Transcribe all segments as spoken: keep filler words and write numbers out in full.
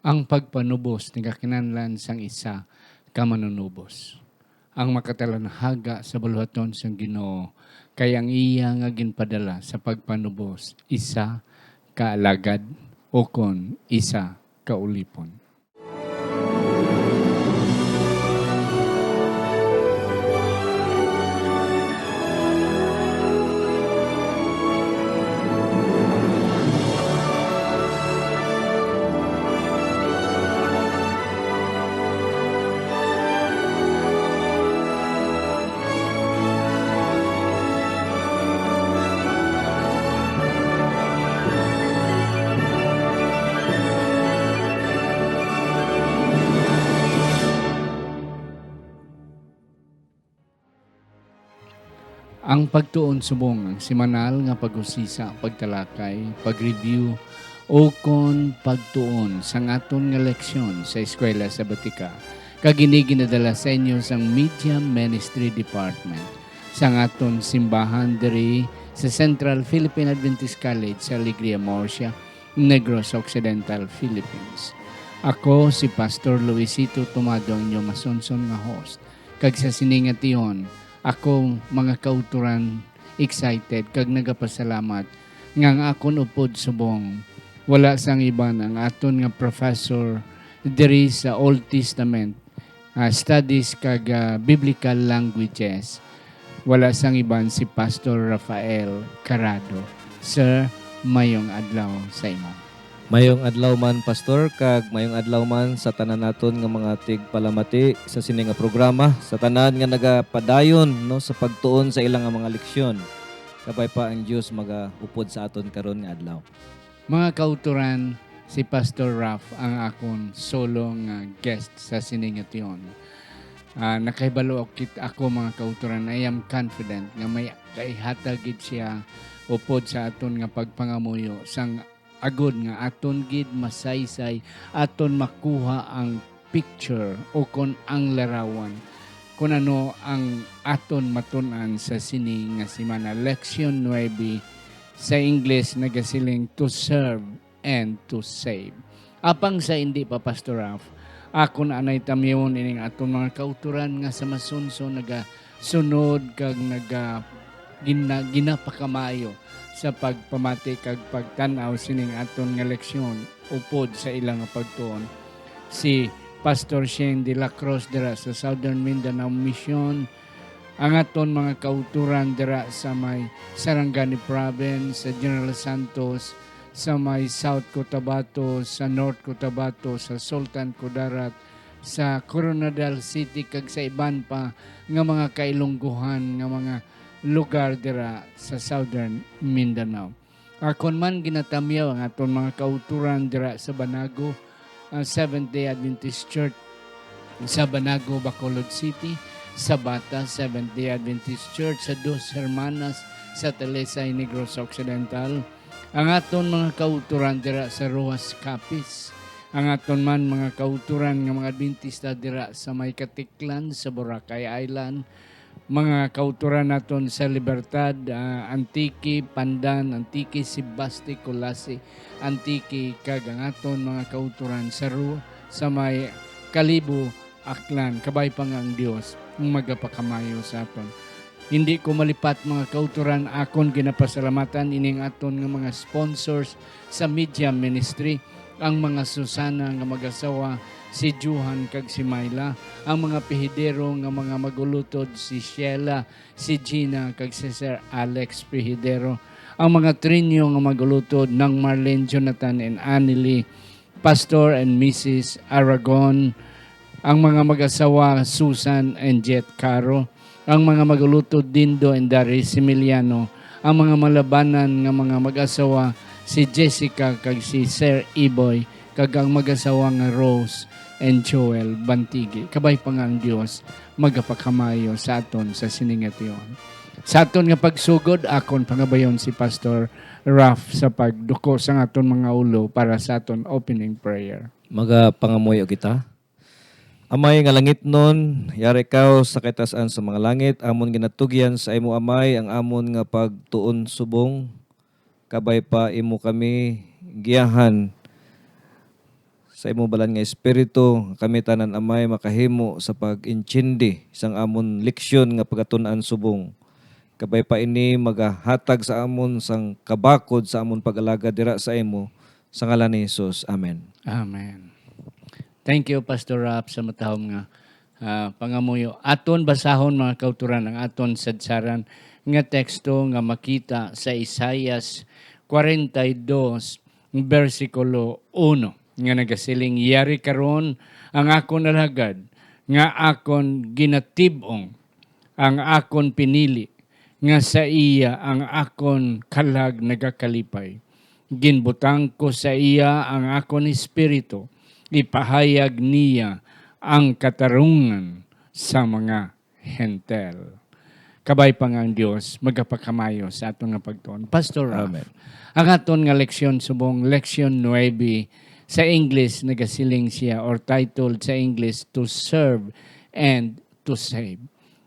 Ang pagpanubos nagakinahanglan sang isa ka manunubos. Ang makatalanhaga sa baluhaton sang Ginoo kay ang iya nga ginpadala sa pagpanubos isa ka alagad ukon isa ka ulipon. Ang pagtuon subong ang semanal nga pag-usisa, pagtalakay, pag-review, ukon pagtuon sang aton nga leksyon sa Eskwela Sabatika, kag ini ginadala sa inyo sang Media Ministry Department sang aton simbahan diri sa Central Philippine Adventist College sa Alegria, Murcia, Negros Occidental, Philippines. Ako si Pastor Luisito Tomado, ang inyong masunson nga host, kag sa sini nga tion, ako, mga kauturan, excited kag nagapasalamat nga ang akon upod subong wala sang iban ang aton nga professor diri sa Old Testament, ah, Studies kag, ah, Biblical Languages. Wala sang iban si Pastor Rafael Carado. Sir, mayong adlaw sa imo. Mayong adlaw man, Pastor, kag mayong adlaw man sa tanan naton nga mga tigpalamati sa sini nga programa, sa tanan nga nagapadayon, no, sa pagtuon sa ila nga mga leksyon. Kabay pa ang Dios magaupod sa aton karon nga adlaw. Mga kauturan, si Pastor Ralph ang akon solo nga guest sa sini nga tion. Ah, nakahibalo kit-, ako, mga kauturan, I am confident nga may kaihatag gid siya upod sa aton nga pagpangamuyo sang agod nga aton gid masaysay, aton makuha ang picture o kon ang larawan kon ano ang aton matun-an sa sini nga semana. Leksyon nuebe sa Ingles nagasiling, "To serve and to save." Apang sa indi pa, Pastor Ralph, akon anay tamyawon ining aton mga kauturan nga sa masunso nagasunod kag naga-, gina-, ginapakamayo sa pagpamati kag pagtan-aw sining aton nga leksyon upod sa ila nga pagtuon. Si Pastor Shane de la Cruz dira sa Southern Mindanao Mission, ang aton mga kauturan dira sa may Sarangani Province, sa General Santos, sa may South Cotabato, sa North Cotabato, sa Sultan Kudarat, sa Koronadal City, kag sa iban pa nga mga kailungguhan nga mga lugar dira sa Southern Mindanao. Akon man ginatamyaw ang aton mga kauturan dira sa Banago, ang Seventh-day Adventist Church sa Banago, Bacolod City, Sabata, Seventh-day Adventist Church sa Dos Hermanas sa Talisay, Negros Occidental, ang aton mga kauturan dira sa Roxas, Capiz, ang aton man mga kauturan nga mga Adventista dira sa may Caticlan sa Boracay Island, mga kauturan naton sa Libertad, ah, Antique, Pandan, Antique, Sebaste, Culasi, Antique, kag ang aton mga kauturan sa Ru-, sa may Kalibo, Aklan. Kabay pa nga ang Dios ang magapakamayo sa aton. Hindi ko malipat, mga kauturan, akon ginapasalamatan ining aton nga mga sponsors sa media ministry, ang mga Susana nga mag-asawa, si Johan kag si Myla, ang mga Pihidero nga mga magulutod, si Sheila, si Gina, kag si Sir Alex Pihidero, ang mga Trinyo nga magulutod, Nang Marlene, Jonathan, and Annelie, Pastor and Missus Aragon, ang mga mag-asawa, Susan and Jet Caro, ang mga magulutod, Dindo and Dari Similiano, ang mga malabanan nga mga mag-asawa, si Jessica kag si Sir Iboy, kag ang mag-asawa nga Rose and Joel Bantigi. Kabay pa nga ang Dios magapakamayo sa aton sa sini nga tion. Sa aton nga pagsugod, akon pangabayon si Pastor Ralph sa pagduko sang aton mga ulo para sa aton opening prayer. Magapangamuyo kita. Amay nga langitnon, yari kaw sa kaitas-an sa mga langit, amon ginatugyan sa imo, Amay, ang amon nga pagtuon subong, kabay pa imo kami giyahan sa imo balaan nga Espiritu, kami tanan, Amay, makahimo sa pag-intindi sang amon leksyon nga pagatun-an subong. Kabay pa ini magahatag sa amon sang kabakod sa amon pag-alagad dira sa imo, sa ngalan ni Jesus. Amen. Amen. Thank you, Pastor Rap, sa matahom nga, ah, pangamuyo. Aton basahon, mga kauturan, ang aton sadsaran nga teksto nga makita sa Isaias forty-two, bersikulo uno, nga nagasiling, "Yari karon ang akon alagad nga akon ginatib-ong, ang akon pinili, nga sa iya ang akon kalag nagakalipay. Ginbutang ko sa iya ang akon espiritu, ipahayag niya ang katarungan sa mga hentel." Kabay pa nga ang Dios magapakamayo sa aton nga pagtuon. Pastor Ralph, Amen. Ang aton nga leksyon subong leksyon nuebe sa English, nagasiling siya or titled sa English, To Serve and to Save.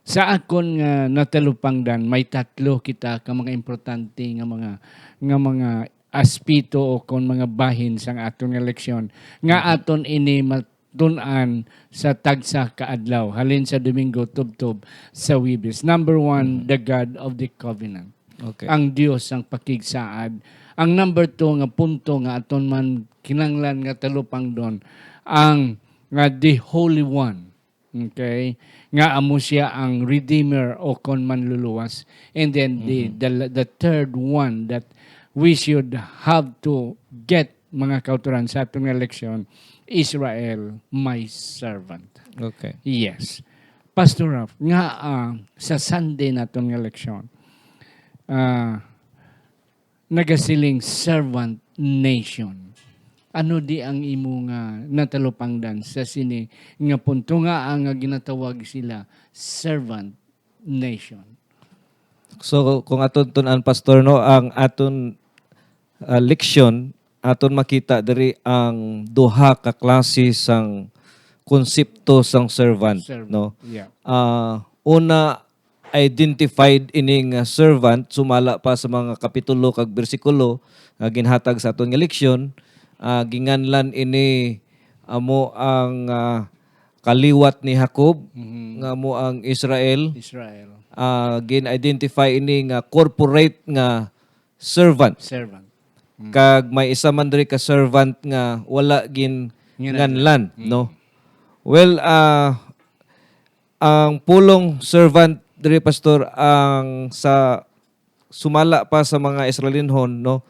Sa akon nga natalupangdan, may tatlo kita ka mga importante nga mga, nga mga aspeto o kon mga bahin sang aton nga leksyon nga Mhm. aton ini matun-an sa tagsa ka adlaw, halin sa Domingo tubtob sa Huwebes. Number one, Mhm. the God of the covenant. Okay. Ang Dios ang pakigsaad. Ang number two nga punto nga aton man kinahanglan nga talupangdon, ang nga the Holy One. Okay? Nga amo siya ang Redeemer o kon manluluwas. And then the, Mhm. the, the third one that we should have to get, mga kauturan, sa aton nga leksyon, Israel, my servant. Okay. Yes. Pastor Ralph, nga, ah, sa Sunday naton nga leksyon, ah, nagasiling servant nation. Ano di ang imo nga natalupangdan sa sini nga punto nga ang nga ginatawag sila servant nation? So, kung aton tun-an, Pastor, no, ang aton, ah, leksyon, aton makita diri ang duha ka klase sang konsepto sang servant, Servant, no? Yeah. Ah, una, identified ini nga servant sumala pa sa mga kapitulo kag bersikulo nga ginhatag sa aton nga leksyon. Ah, ginganlan ini amo ang, ah, kaliwat ni Jacob, Mhm. nga amo ang Israel. Israel. Ah, gin-identify ini nga corporate nga servant. Servant. Mm. Kag may isa man diri ka servant nga wala gin Nginganlan. nganlan, Mm. no? Well, ah, ang pulong servant diri, Pastor, ang sa sumala pa sa mga Israelinhon, no?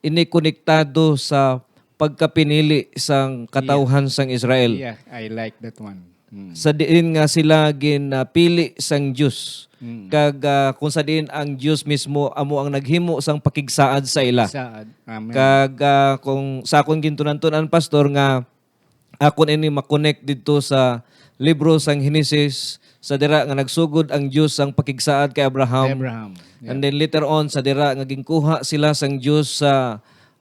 Ini konektado sa pagkapinili sang katawhan Yeah. sang Israel. Yeah, I like that one. Mm. Sa diin nga sila ginapili sang Dios. Mm. Kag, ah, kung sa diin ang Dios mismo amo ang naghimo sang pakigsaad sa ila. Saad. Amen. Kag, ah, kung sa akon gintunan-tunan, Pastor, nga akon ini makonect didto sa libro sang Genesis, sa dira nga nagsugod ang Dios sang pakigsaad kay Abraham. Abraham. Yeah. And then later on, sa dira nga ginkuha sila sang Dios sa,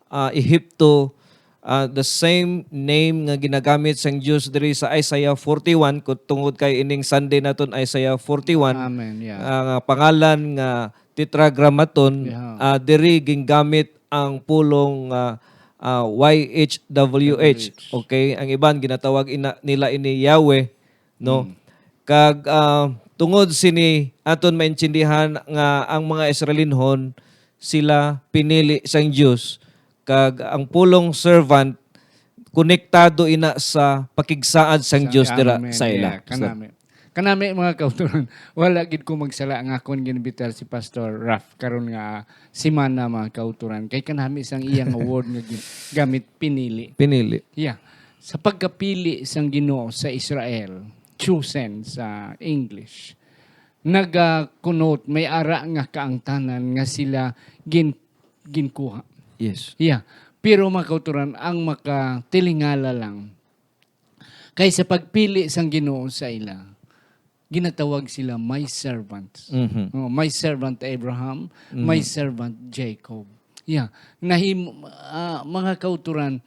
ah, Ehipto, ah, the same name nga ginagamit sang Dios diri sa Isaiah forty-one, kung tungod kay ining Sunday naton, Isaiah forty-one, Amen, yeah. ah, nga pangalan nga Tetragrammaton, Yeah. ah, diri gingamit ang pulong, ah, ah, Y H W H. W H. Okay, ang iban ginatawag ina, nila ini Yahweh, no? Mm. Kag, ah, tungod sini, aton maintindihan nga ang mga Israelinhon, sila pinili sang Dios, kag ang pulong servant konektado ina sa pakigsaad sang Sa Dios dira amen. sa ila. Yeah, kanami. Kanami, mga kauturan, wala gid ko magsala nga akon ginbitar si Pastor Raf karon nga semana, mga kauturan. Kay kanami sang iya nga word nga gin-, gamit, pinili. Pinili. Yeah. Sa pagkapili sang Ginoo sa Israel, chosen sa English, nagakunot, may ara nga kaangtanan nga sila gin-, ginkuha. Yes. Yeah. Pero, mga kauturan, ang makatilingala lang, kay sa pagpili sang Ginoo sa ila, ginatawag sila my servants. Mhm. Oh, my servant Abraham, my Mhm. servant Jacob. Yeah. Nahim-, ah, mga kauturan,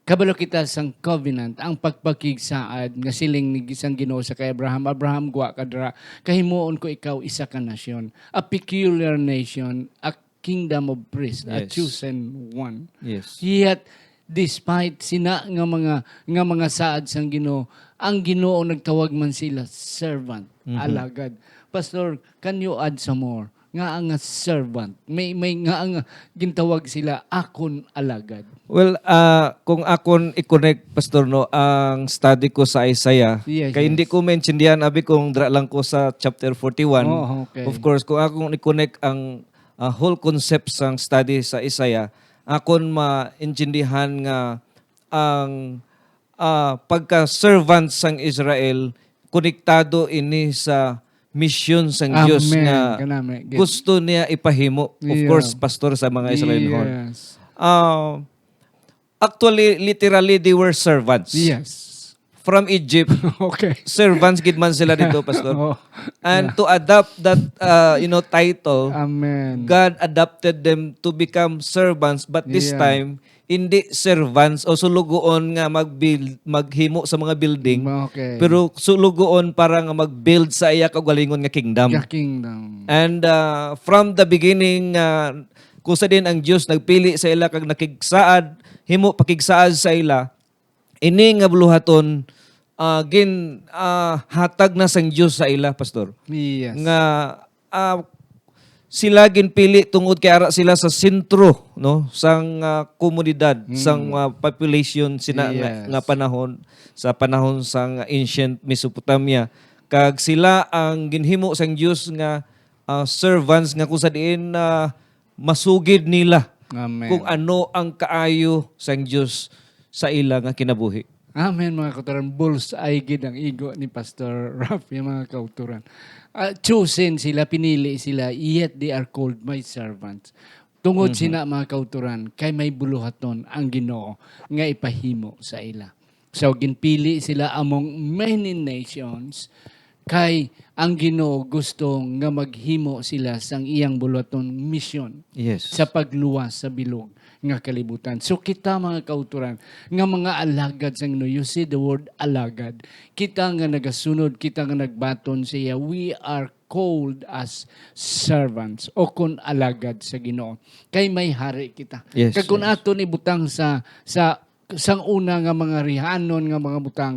kabalo kita sang covenant, ang pagpakigsaad nga siling ni sang Ginoo sa kay Abraham, "Abraham, gwa ka dira, kay himuon ko ikaw isa ka nasyon, a peculiar nation, a kingdom of priests, a Yes. chosen one." Yes. Yet, Despite sina nga mga, nga mga saad sang Ginoo, ang Ginoo nagtawag man sila servant, Mhm. alagad. Pastor, can you add some more? Nga nga servant, may, may nga nga gintawag sila akon alagad. Well, ah, kung akon i-connect, Pastor, no, ang study ko sa Isaiah, Yes, kay hindi yes. ko maintindihan, abi, kung dra lang ko sa chapter forty-one. Oh, okay. Of course, kung akon i-connect ang, ah, whole concept sang study sa Isaiah, akon maintindihan nga ang, ah, pagka-servant sang Israel, konektado ini sa misyon sang Dios Amen. nga Kanami, gid. gusto niya ipahimo. Of Yeah. course, pastor sa mga Israelinhon. Yes. Ah, actually, literally, they were servants. Yes. From Egypt, Okay. servants gid man sila dito, pastor. Oh. And Yeah. to adopt that, uh, you know, title, Amen. God adopted them to become servants, but this Yeah. time, hindi servants o sulugoon nga mag-build, maghimo sa mga building, Okay. pero sulugoon para nga mag-build sa iya kaugalingon nga kingdom. Nga kingdom. And, uh, from the beginning, uh, kung sa din ang Dios nagpili sa ila kag nakigsaad, himo pakigsaad sa ila, ini nga buluhaton, ah, gin-, ah, hatag na sang Dios sa ila, Pastor. Yes. Nga, ah, sila ginpili tungod kay ara sila sa sentro, no, sang, ah, komunidad, Mm. sang, ah, population sina nga, Yes. nga panahon, sa panahon sang ancient Mesopotamia. Kag sila ang ginhimo sang Dios nga, ah, servants nga kung sa diin, ah, masugid nila Amen. kung ano ang kaayo sang Dios sa ila nga kinabuhi. Amen, mga kauturan. Bullseye gid ang igo ni Pastor Rafi, mga kauturan. Ah, chosen sila, pinili sila, yet they are called my servants. Tungod Mhm. sina, mga kauturan, kay may buluhaton ang Ginoo nga ipahimo sa ila. So, ginpili sila among many nations, kay ang Ginoo gusto nga maghimo sila sang iyang buluhaton misyon Yes. sa pagluwas sa bilog nga kalibutan. So, kita, mga kauturan, nga mga alagad sang Ginoo, you see the word alagad. Kita nga nagasunod, kita nga nagbaton sa iya, we are called as servants o kon alagad sa Ginoo. Kay may hari kita. Yes, Kag kung yes. aton ibutang sa, sa sang una nga mga rihanon nga mga butang,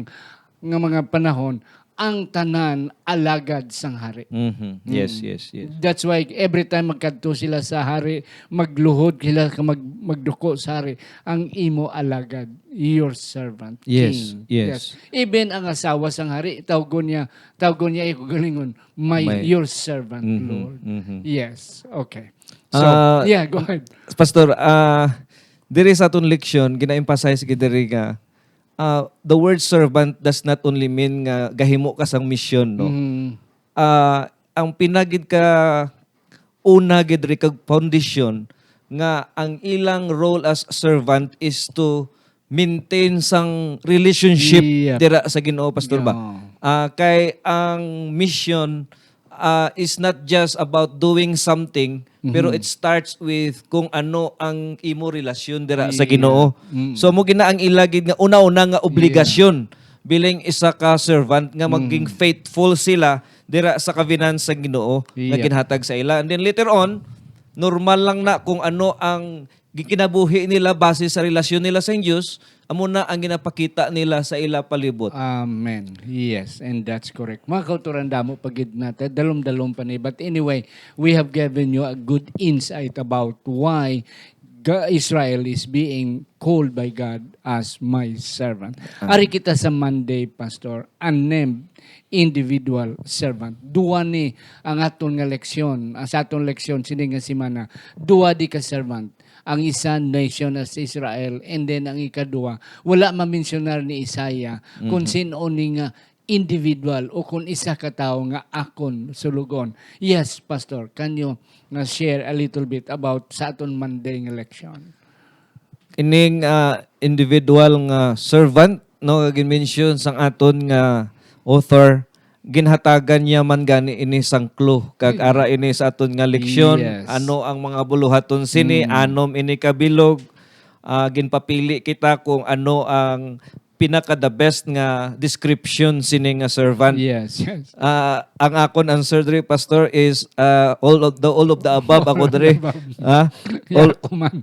nga mga panahon, ang tanan alagad sang hari. Mhm. Yes, Mm. yes, yes. That's why every time magkadto sila sa hari, magluhod sila ka mag-, magduko sa hari, ang imo alagad, your servant, Yes, king. yes. Even ang asawa sang hari, tawgon niya, tawgon niya, ikaw galingon, "My, My your servant, Mhm, Lord." mhm. Yes, okay. So, Ah, yeah, go ahead. Pastor, ah, diri sa aton leksyon, gina-emphasize gid diri nga, ah, the word servant does not only mean nga gahimo ka sang misyon, no? Mhm. Ah, ang pinagid ka una gid diri kag foundation nga ang ilang role as servant is to maintain sang relationship Yeah. dira sa Ginoo, Pastor, ba? Yeah. Ah, kay ang mission, ah, is not just about doing something, pero Mhm. it starts with kung ano ang imo relasyon dira sa Yeah. Ginoo. Mm. So, mo gina ang ila gid nga una-una nga obligasyon bilang isa ka servant nga maging Mm. faithful sila dira sa covenant sa Ginoo nga Yeah. ginhatag sa ila. And then later on, normal lang na kung ano ang gikinabuhi nila base sa relasyon nila sa Dios, amo na ang ginapakita nila sa ila palibot. Amen. Yes, and that's correct. Mga kauturan, damo pa gid natin, dalom-dalom pa ni. But anyway, we have given you a good insight about why Ga-, Israel is being called by God as my servant. Ah. Ari kita sa Monday, Pastor, unnamed individual servant. Duwa ni ang aton nga leksyon. Ang sa aton leksyon sini nga semana, duwa di ka servant. Ang isa, nation as Israel, and then ang ikaduwa, wala mamensyonar ni Isaiah kung Mhm. sin-o ni nga individual o kung isa ka tawo nga akon sulugon. Yes, Pastor, can you, uh, share a little bit about sa aton Monday nga leksyon? Ining, ah, individual nga servant, no, nga gin-mention sang aton nga author, ginhatagan niya man gani ini sang clue, kag Mm. ara ini sa aton nga leksyon, Yes. ano ang mga buluhaton sini, Mm. anom ini ka bilog, ah, ginpapili kita kung ano ang pinaka the best nga description sini nga servant. Yes, yes. Ah, ang akon answer diri, Pastor, is ah, all of the all of the above ako diri. Above. Ha? Yeah, All, ako man.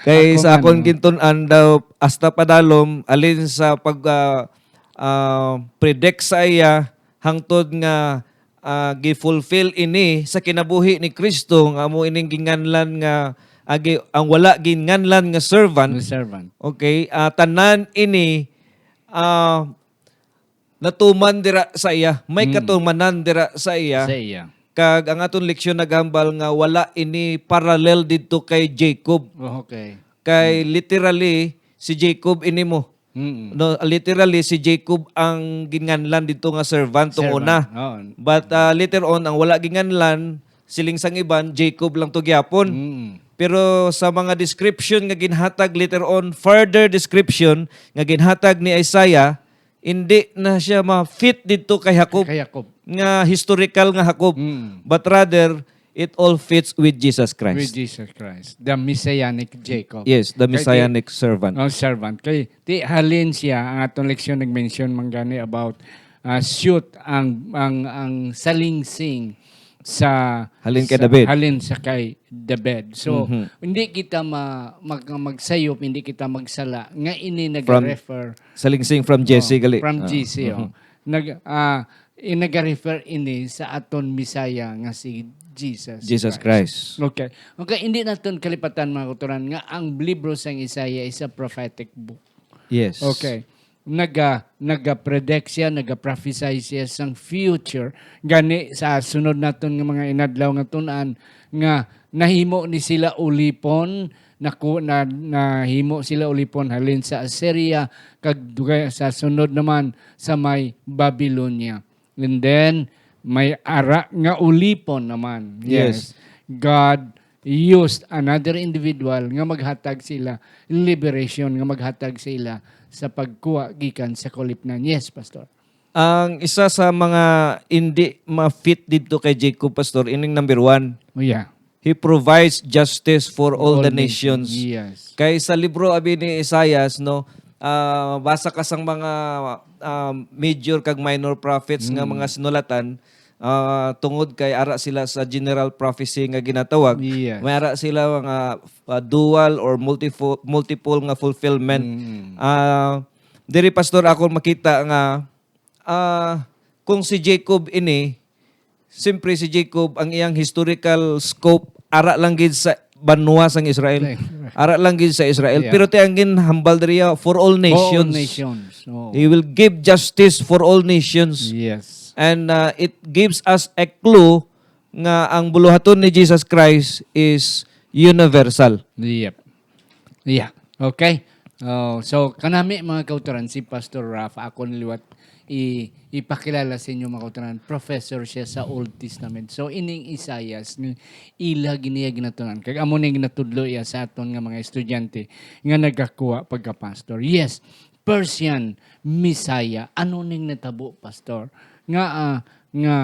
kay Ako sa man, akon no. gintun-an daw, hasta padalom, alin sa pag ah, ah, predict sa iya hangtod nga ah, gifulfill ini sa kinabuhi ni Kristo, nga amo ining ginganlan nga agi ang wala ginganlan nga servant. The servant. Okay, ah, tanan ini ah, natuman dira sa iya, may Mm. katumanan dira sa iya. Sa iya. Kag ang aton leksyon naghambal nga wala ini parallel didto kay Jacob. Oh, okay. Kay literally si Jacob ini mo. Mm. No, literally si Jacob ang ginganlan didto nga servant tong Servant. una. Oo. But ah, later on, ang wala ginganlan, siling sang iban, Jacob lang to gyapon. Mm. Pero sa mga description nga ginhatag later on, further description nga ginhatag ni Isaiah, hindi na siya ma-fit didto kay Jacob, Kay Jacob. Nga historical nga Jacob. Mm. But rather, it all fits with Jesus With Christ. Jesus Christ. The Messianic Jacob. Yes, the Kay Messianic servant. Oh, servant. Kay ti halin siya, ang atong leksyon nag-mention man gani about ah, shoot ang ang ang salingsing sa Halin kay sa- David. Halin sa kay David. So, Mhm. hindi kita ma, mag, magsayop, hindi kita magsala nga ini nag-refer Salingsing from Jesse Oh, gali. From Ah, Jesse, oh. mhm. Nag ah, i- nag-refer ini sa aton Messiah nga si Jesus Jesus Christ. Christ. Okay. Okay, hindi naton kalipatan, mga kautoran, nga ang libro sang Isaiah is a prophetic book. Yes. Okay. Naga nagapredict siya, nagaprophesy siya sang future. Gani sa sunod naton nga mga inadlaw nga tun-an nga nahimo ni sila ulipon, naku, na, nahimo sila ulipon halin sa Assyria kag dugay sa sunod naman sa may Babylonia. And then may ara nga ulipon naman. Yes. God used another individual nga maghatag sila liberation, nga maghatag sila sa pagkuha gikan sa kulipnan. Yes, Pastor. Ang isa sa mga hindi ma-fit didto kay Jacob, Pastor, ining number one. Oh, yeah. He provides justice for all, All the nations. nations. Yes. Kay sa libro abi ni Isaias, no, ah, basa ka sang mga ah, major kag minor prophets nga Mm. mga sinulatan, ah, tungod kay ara sila sa general prophecy nga ginatawag. Yes. May ara sila mga ah, dual or multiple multiple nga fulfillment. Mm. Ah, diri, Pastor, ako makita nga ah, kung si Jacob ini, siyempre si Jacob, ang iyang historical scope, ara lang gid sa banwa sang Israel. Right. Ara lang gid sa Israel. Yeah. Pero ti ang ginhambal diri, ah, for all All nations. Nations. Oh. He will give justice for all nations. Yes. And uh, it gives us a clue nga ang buluhaton ni Jesus Christ is universal. Yep. Yeah. Okay. Oh, so kanami, mga kautoran, si Pastor Raf, ako na liwat i ipakilala sa inyo, mga kautoran, professor siya sa Old Testament. So ining Isaias ni ila giniya ginatunan. Kag amo ni ginatudlo iya sa aton nga mga estudyante nga nagakuha pagka-pastor. Yes, Persian Messiah. Ano ning natabo, Pastor? Nga ah, nga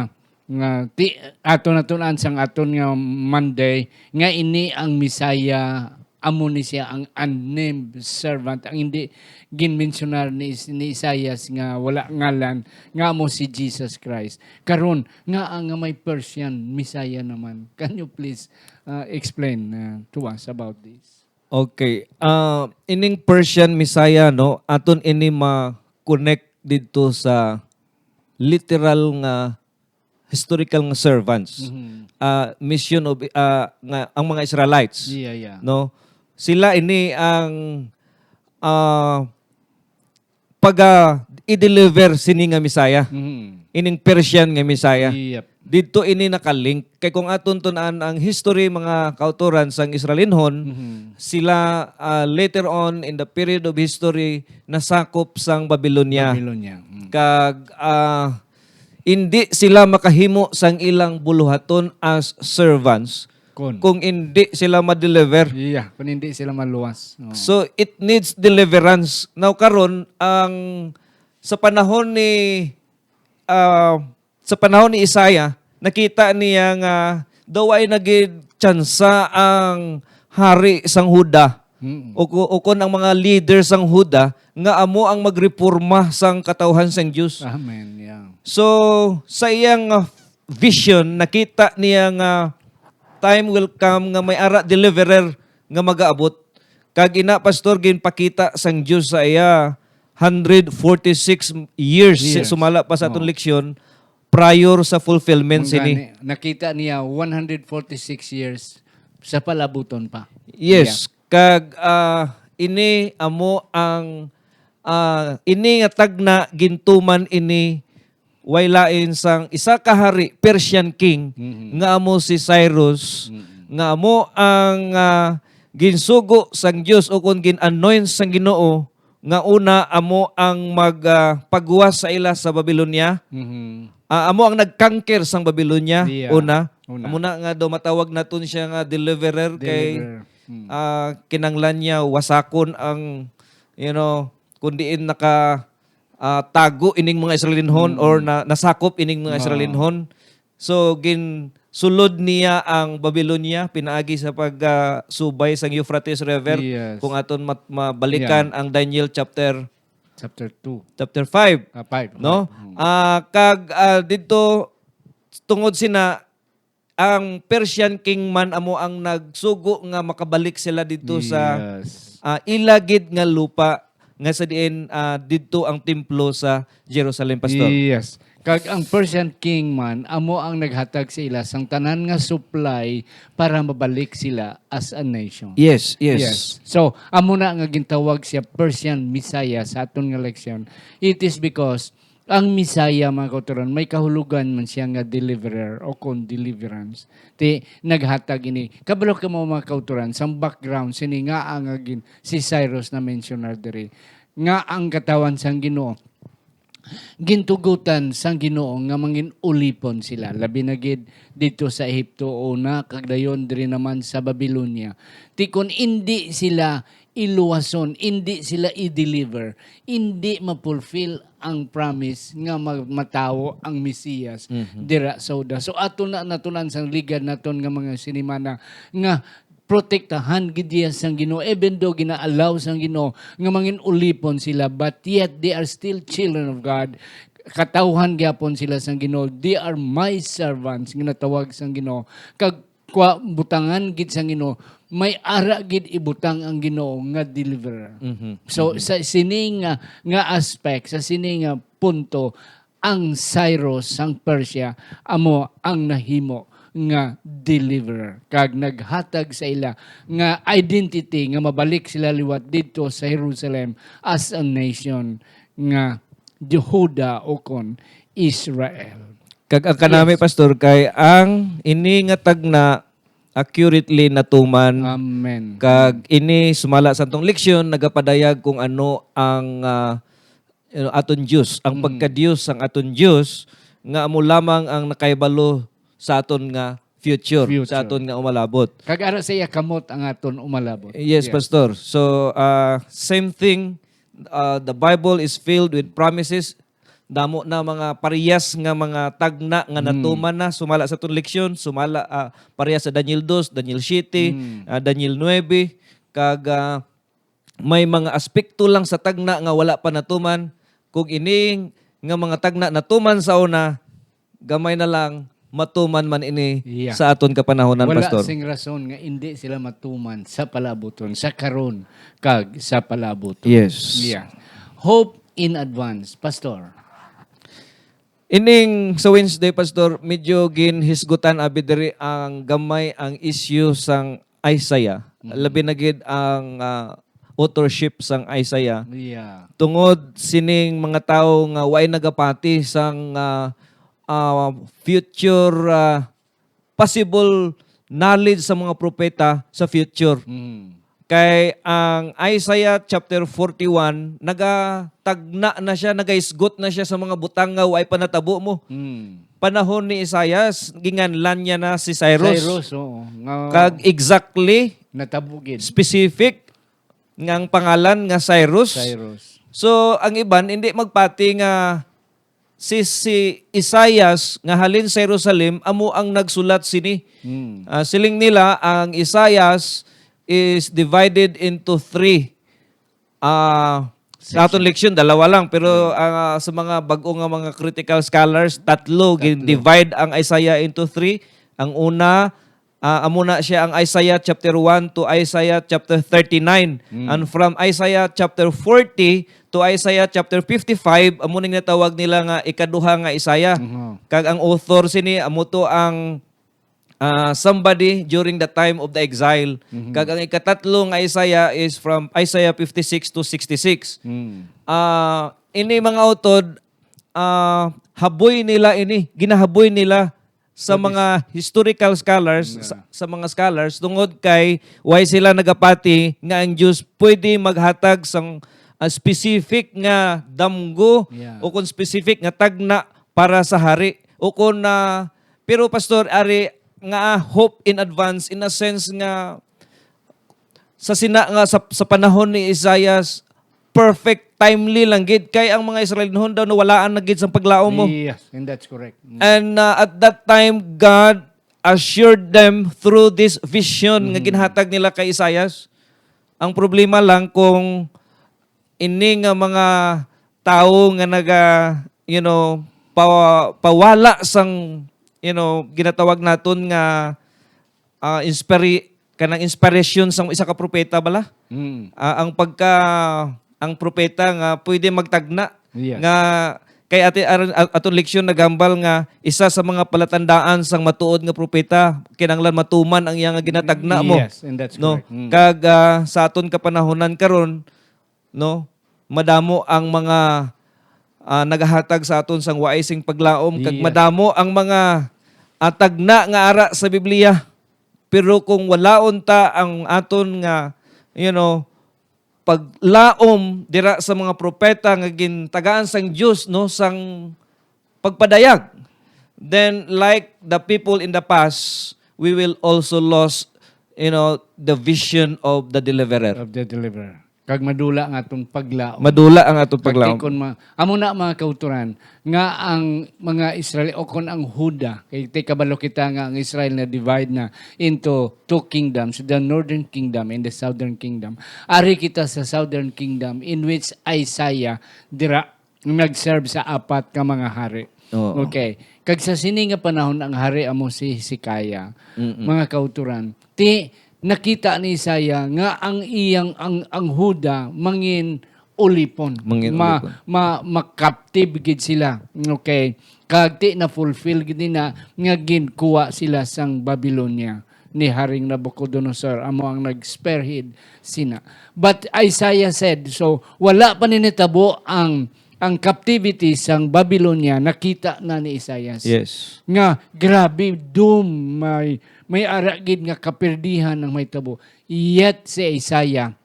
nga ti ato natunan sang aton nga Monday nga ini ang Messiah, amo ni siya ang unnamed servant, ang hindi ginmensyonar ni, ni Isaias nga wala ngalan, nga amo si Jesus Christ. Karon nga nga may Persian Messiah naman. Can you please uh, explain uh, to us about this? Okay. Ah, ining Persian Messiah, no, aton ini ma-connect didto sa literal nga historical nga servants. Mhm. Ah, mission of ah, nga ang mga Israelites, Yeah, yeah. no? Sila ini ang ah, pag ah, i-deliver sini nga Messiah. Mhm. Ining Persian nga Messiah. Yep. Didto ini nakalink. Kay kung aton tun-an ang history, mga kautoran sang Israelinhon, Mhm. sila ah, later on in the period of history nasakop sang Babylonia. Babylonia. Mm. Kag ah, hindi sila makahimo sang ilang buluhaton as servants Kon. kung hindi sila ma-deliver. Yeah, kung hindi sila maluwas. Oh. So it needs deliverance. Now karon ang sa panahon ni ah, sa panahon ni Isaiah, nakita niya nga daw ay nagid tsansa ang hari sang Huda Mm-mm. O ku-, ukon ang mga leader sang Huda nga amo ang magreporma sang katawhan sang Dios. Amen. Yeah. So, sa iyang, ah, vision, nakita niya nga time will come nga may ara deliverer nga magaabot. Kag ina, Pastor, ginpakita sang Dios sa iya hundred forty-six years, Years. sumala pa sa aton Oo. leksyon, prior sa fulfillment sini. Mangani, nakita niya one hundred forty-six years sa palabuton pa. Yes, kag, ah, ini amo ang, ah, ini nga tagna gintuman ini way lain sang isa ka hari, Persian king, Mhm. nga amo si Cyrus, Mhm. nga amo ang, ah, ginsugo sang Dios o kon gin-anoint sang Ginoo nga una amo ang mag, ah, pagwas sa ila sa Babylonia. Mhm. Ah, amo ang nag-conquer sang Babylonia, Yeah. una. Una. Amo na nga daw matawag naton siya nga deliverer kay, Deliverer. Hmm. ah, kinanglan niya wasakon ang, you know, kung diin naka, ah, tago ining mga Israelinhon Mm. or na, nasakop ining mga Oo. Israelinhon. So, ginsulod niya ang Babylonia pinaagi sa pag, ah, subay sang Euphrates River. Yes. Kung aton mat-, mabalikan Yeah. ang Daniel chapter Chapter two. Chapter five. Ah, five. No? Five. Mm. Ah, kag, ah, didto, tungod sina, ang Persian king man amo ang nagsugo nga makabalik sila didto sa, Yes. ah, ila gid nga lupa nga sa diin, ah, didto ang templo sa Jerusalem, Pastor. Yes. Kag ang Persian king man amo ang naghatag sa ila sang tanan nga supply para mabalik sila as a nation. Yes, yes. Yes. So, amo na nga gintawag siya Persian Messiah sa aton nga leksyon. It is because ang Messiah, mga kauturan, may kahulogan man siya nga deliverer o kon deliverance. Ti, naghatag ini. Kabalo ka mo, mga kauturan, sang background sini nga ang agin si Cyrus na mensionar diri, nga ang katawan sang Ginoo gintugutan sang Ginoo nga mangin-ulipon sila, labi na gid didto sa Ehipto una, kag dayon diri naman sa Babilonia. Ti kon indi sila iluwason, indi sila i-deliver, indi ma-fulfill ang promise nga mag-, matawo ang Mesias Mhm. dira sa Huda. So, ato na natun-an sang ligad naton nga mga sinimana nga protektahan gid iya sang Ginoo, even though gina-allow sang Ginoo nga mangin-ulipon sila, but yet they are still children of God. Katawhan gyapon sila sang Ginoo. They are my servants nga natawag sang Ginoo. Kag kwa, butangan gid sang Ginoo, may ara gid ibutang ang Ginoo nga deliverer. Mhm. So, Mhm. sa sini nga, nga aspect, sa sini nga punto, ang Cyrus sang Persia amo ang nahimo nga deliverer kag naghatag sa ila nga identity nga mabalik sila liwat didto sa Jerusalem as a nation nga Jehuda ukon Israel. Kag ang kanami, Yes. Pastor, kay ang ini nga tagna accurately natuman. Amen. Kag ini, sumala sa atong leksyon, nagapadayag kung ano ang, ah, you know, aton Dios, ang Mm. pagka-Dios sang aton Dios, nga amo lamang ang nakahibalo sa aton nga future, Future. sa aton nga umalabot. Kag ara sa iya kamot ang aton umalabot. Yes, Yes. Pastor. So, ah, same thing, ah, the Bible is filled with promises. Damo na mga parehas nga mga tagna nga Mm. natuman na, sumala sa aton leksyon, sumala, ah, parehas sa Daniel dos, Daniel siete, Mm. ah, Daniel nuebe, kag, ah, may mga aspekto lang sa tagna nga wala pa natuman. Kung ini nga mga tagna natuman sa una, gamay na lang matuman man ini Yeah. sa aton kapanahonan, Wala Pastor. sing rason nga indi sila matuman sa palaabuton, sa karon, kag sa palaabuton. Yes. Yeah. Hope in advance, Pastor. Ining sa Wednesday, Pastor, medyo ginhisgutan abi diri ang gamay ang issue sang Isaiah, Mhm. labi na gid ang, ah, authorship sang Isaiah. Yeah. Tungod sining mga tawo nga way nagapati sang, ah, ah, future, ah, possible knowledge sa mga propeta sa future. Mm. Kay ang Isaiah chapter forty-one, nagatagna na siya, nagaisgot na siya sa mga butang nga way pa natabo mo. Mm. Panahon ni Isaias, ginganlan niya na si Cyrus. Cyrus, oo. Nga Kag exactly, natabo gid. Specific, nga ang pangalan nga Cyrus. Cyrus. So, ang iban, hindi magpati nga si, si Isaias nga halin sa Jerusalem amo ang nagsulat sini. Hmm. Ah, siling nila ang Isaias is divided into three. Ah, sa aton leksyon, dalawa lang, pero, ah, sa mga bag-o nga mga critical scholars, tatlo, gin-divide ang Isaiah into three. Ang una, ah, amo na siya ang Isaiah chapter one to Isaiah chapter thirty-nine. Mm. And from Isaiah chapter forty to Isaiah chapter fifty-five, amo ning natawag nila nga ikaduha nga Isaiah. Mhm. Kag ang author sini, amo to ang, ah, somebody during the time of the exile. Mhm. Kag ang ikatatlo nga Isaiah is from Isaiah fifty-six to sixty-six. Mm. Ah, ini mga utod, ah, haboy nila ini, ginahaboy nila sa mga historical scholars, sa, sa mga scholars, tungod kay why sila nagapati nga ang Dios pwede maghatag sang, ah, specific nga damgo, yeah, o kon specific nga tagna para sa hari. O kon, ah, pero, Pastor, ari nga, ah, hope in advance, in a sense nga sa sina nga sa, sa panahon ni Isaias, perfect, timely lang gid, kay ang mga Israelinhon daw nawalaan na gid sang paglaom mo. Yes, and that's correct. Mm. And, uh, at that time, God assured them through this vision nga, mm, ginhatag nila kay Isaias. Ang problema lang kung ini nga mga tawo nga naga, you know, pa-, pawala sang, you know, ginatawag naton nga, ah, inspiri-, kanang inspirasyon sang isa ka propeta bala. Mm. Ah, ang pagka, ang propeta nga pwede magtagna, yes, nga kay ati-, aron, a-, aton leksyon nagambal nga isa sa mga palatandaan sang matuod nga propeta, kinahanglan matuman ang iya nga ginatagna mo. Yes, and that's, no, correct. Mm. Kag, ah, sa aton kapanahonan karon, no, madamo ang mga, ah, nagahatag sa aton sang waay sing paglaom, kag, yes, madamo ang mga, ah, tagna nga ara sa Biblia. Pero kung walaon ta ang aton nga, you know, paglaom dira sa mga propeta nga gintagaan sang Dios, no, sang pagpadayag, then, like the people in the past, we will also lose, you know, the vision of the deliverer. Of the deliverer. Kag madula ang atong paglaom. Madula ang atong paglaom. Kag kon ma-, amo na, mga kautoran, nga ang mga Israel, o kon ang Huda, kay ti kabalo kita nga ang Israel na divide na into two kingdoms, the northern kingdom and the southern kingdom. Ari kita sa southern kingdom, in which Isaiah dira nag-serve sa apat ka mga hari. Oo. Okay. Kag sa sini nga panahon, ang hari amo si Hezekiah, mm-mm, mga kautoran. Ti, nakita ni Isaiah nga ang iyang, ang, ang Huda mangin ulipon. Mangin ulipon. Ma-, ma-, ma-captive gid sila. Okay. Kag ti na-fulfill gid nina nga ginkuha sila sang Babylonia ni Haring Nabucodonosor, amo ang nag-spearhead sina. But Isaiah said, so, wala pa ni nitabo ang, ang captivity sang Babylonia, nakita na ni Isaias, yes, nga grabe, doom, may, may ara gid nga kapirdihan ang mahitabo. Yet si Isaiah,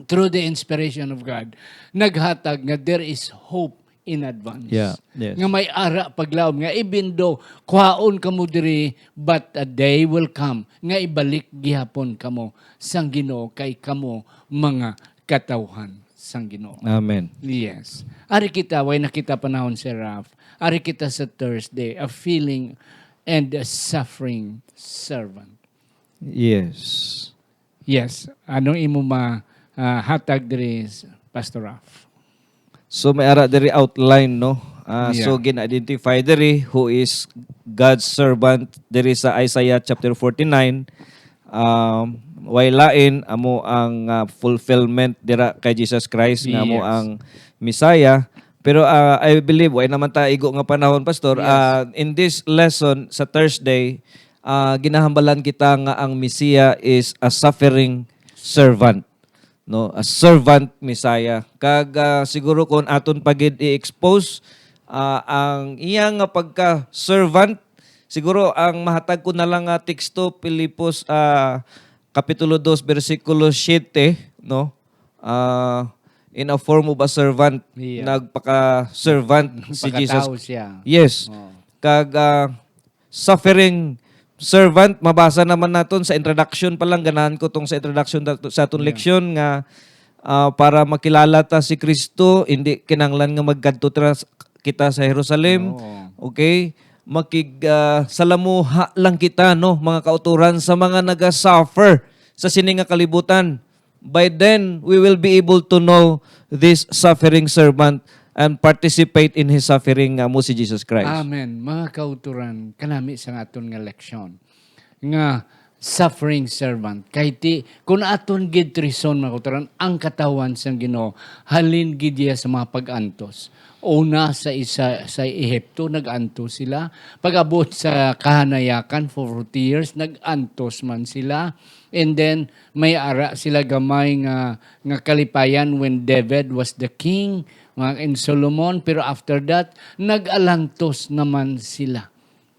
through the inspiration of God, naghatag nga there is hope in advance. Yeah, yes. Nga may ara paglaom nga even though kuhaon kamo diri, but a day will come nga ibalik gihapon kamo sang Ginoo, kay kamo mga katawhan sang Ginoo. Amen. Yes. Ari kita, way na kita panahon, Sir Ralph. Ari kita sa Thursday, a feeling and a suffering servant. Yes. Yes. Anong imo ma-, ah, hatag diri, Pastor Ralph? So, may ara diri outline, no? Ah, so, yeah, gin-identify diri who is God's servant diri sa Isaiah chapter forty-nine. Um, way lain, amo ang, ah, fulfillment dira kay Jesus Christ, nga amo, yes, ang Messiah. Pero, ah, I believe, way naman ta igo nga panahon, Pastor. Yes. Ah, in this lesson, sa Thursday, ah, ginahambalan kita nga ang Messiah is a suffering servant, no? A servant Messiah. Kag, ah, siguro kung aton pa gid i-expose, ah, ang iya nga pagka-servant, siguro ang mahatag ko na lang nga teksto, Filipos, ah, Kapitulo dos, bersikulo siete, no? Ah, in a form of a servant, yeah, nagpaka-servant si Jesus. Nagpakatao siya. Yes. Oh. Kag, ah, suffering servant, mabasa naman naton sa introduction pa lang, ganahan ko tong sa introduction ta-, sa aton, yeah, leksyon nga, ah, para makilala ta si Kristo, hindi kinahanglan nga magkadto tra-, kita sa Jerusalem. Oo. Okay? Makig, ah, salamuha lang kita, no, mga kauturan, sa mga naga-suffer sa sini nga kalibutan. By then, we will be able to know this suffering servant and participate in his suffering nga amo si Jesus Christ. Amen. Mga kauturan, kanami sa aton nga leksyon nga suffering servant. Kay ti, kung aton gid trison, mga kauturan, ang katawan sang Ginoo, halin gid iya sa mga pag-antos. Una sa isa sa Ehipto, nag-antos sila. Pag-abot sa kahanayakan for forty years, nag-antos man sila. And then may ara sila gamay nga nga kalipayan when David was the king, mga in Solomon, pero after that nag-alantos naman sila.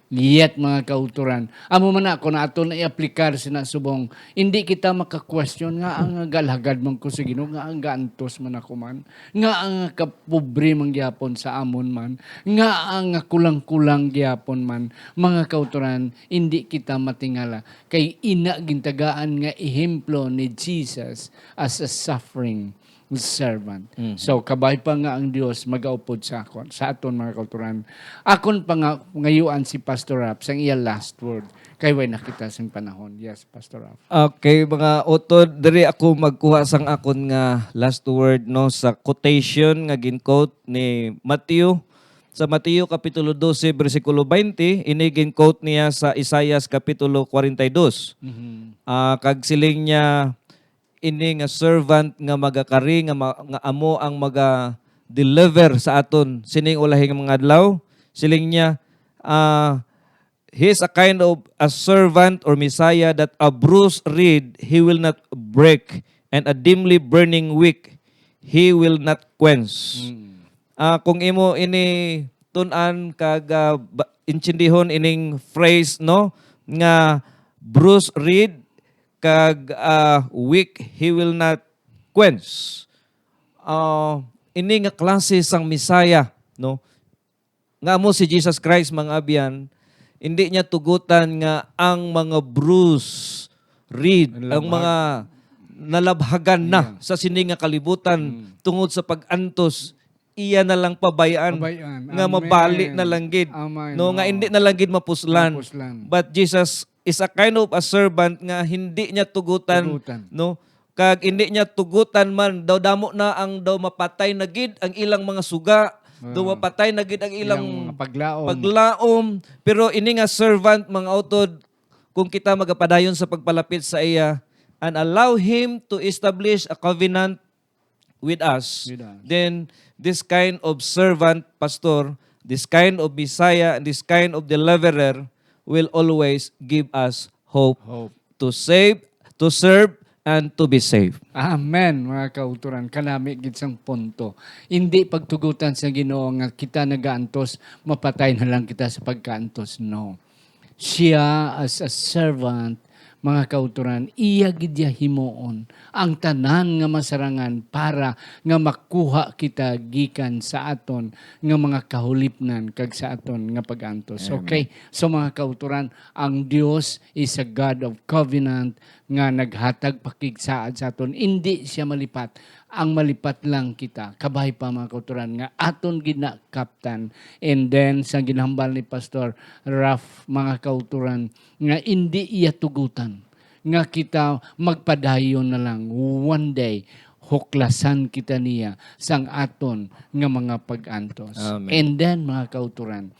Yet, mga kauturan, amo man na, kung ato na i-aplikar sina subong, hindi kita maka-question nga ang galhagad man ko sa Ginoo, nga ang gaantos man ako man, nga ang kapobre man gyapon sa amon man, nga ang kulang-kulang gyapon man, mga kauturan, hindi kita matingala. Kay ina gintagaan nga ehemplo ni Jesus as a suffering servant. Mhm. So, kabay pa nga ang Dios magaupod sa akon, sa aton, mga kauturan. Akon pa nga ngayuan si Pastor Rap sang iya last word. Kay way na kita sing panahon. Yes, Pastor Rap. Okay, mga utod, diri ako magkuha sang akon nga last word, no, sa quotation nga gin-quote ni Mateo. Sa Mateo Kapitulo dose, bersikulo twenty, ini gin-quote niya sa Isaias Kapitulo forty-two. Mhm. Ah, kag siling niya, ini nga servant nga magakari, nga, ma- nga amo ang maga-deliver sa aton sining ulahing mga adlaw. Siling niya, ah, "He is a kind of a servant or Messiah that a bruised reed he will not break, and a dimly burning wick he will not quench." Mm. Ah, kung imo ini tun-an kag, ah, ba- intindihon ining phrase, no, nga bruised reed kag, ah, wick he will not quench. Ah, ini nga klase sang Messiah, no, nga amo si Jesus Christ, mga abyan, hindi niya tugutan nga ang mga bruised reed, Ang ang labhag. mga nalabhagan na Yeah. sa sini nga kalibutan Mm. tungod sa pag-antos, iya na lang pabayaan Pabayaan. nga Amen. mabali na lang gid, Amen. no, nga Oo. hindi na lang gid mapuslan. Mapuslan. But Jesus is a kind of a servant nga hindi niya tugutan, Tugutan. no? Kag hindi niya tugutan man, daw damo na ang daw mapatay na gid ang ilang mga suga, daw Ah. mapatay na gid ang ilang Ilang mga paglaom. paglaom. Pero ini nga servant, mga utod, kung kita magapadayon sa pagpalapit sa iya and allow him to establish a covenant with us, With us. Then this kind of servant, pastor, this kind of Messiah, and this kind of deliverer will always give us hope Hope. to save, to serve, and to be saved. Amen, mga kauturan. Kanami gid sang punto. Hindi pagtugutan sa Ginoo nga kita nagaantos, mapatay na lang kita sa pagkaantos. No. Siya as a servant, mga kauturan, iya gid iya himuon ang tanan nga masarangan para nga makuha kita gikan sa aton nga mga kahulipnan kag sa aton nga pag-antos. Amen. Okay, so mga kauturan, ang Dios is a God of covenant nga naghatag pakigsaad sa aton. Indi siya malipat. Ang malipat lang kita. Kabay pa, mga kauturan, nga aton gid na kaptan. And then, sa ginhambal ni Pastor Raf, mga kauturan, nga indi iya tugutan nga kita magpadayon na lang. One day, huklasan kita niya sang aton nga mga pag-antos. Amen. And then, mga kauturan,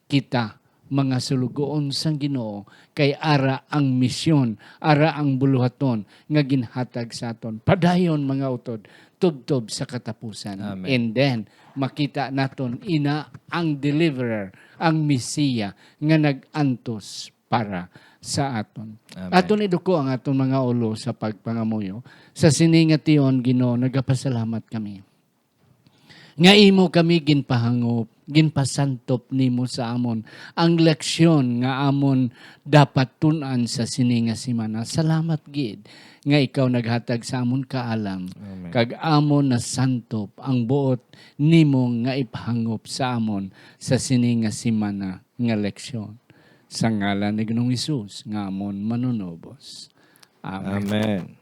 kita mga sulugoon sang Ginoo, kay ara ang misyon, ara ang buluhaton nga ginhatag sa aton. Padayon, mga utod, tubtob sa katapusan. Amen. And then, makita naton ina ang deliverer, ang Mesiya nga nag-antos para sa aton. Amen. Aton iduko ang aton mga ulo sa pagpangamuyo. Sa sini nga tion, Ginoo, nagapasalamat kami nga imo kami ginpahangop, ginpasantop nimo sa amon ang leksyon nga amon dapat tun-an sa sini nga semana. Salamat gid nga ikaw naghatag sa amon kaalam, Amen. kag amon nasantop ang buot nimo nga ipahangop sa amon sa sini nga semana nga leksyon. Sa ngalan ni Ginoong Hesus nga amon Manunubos. Amen. Amen.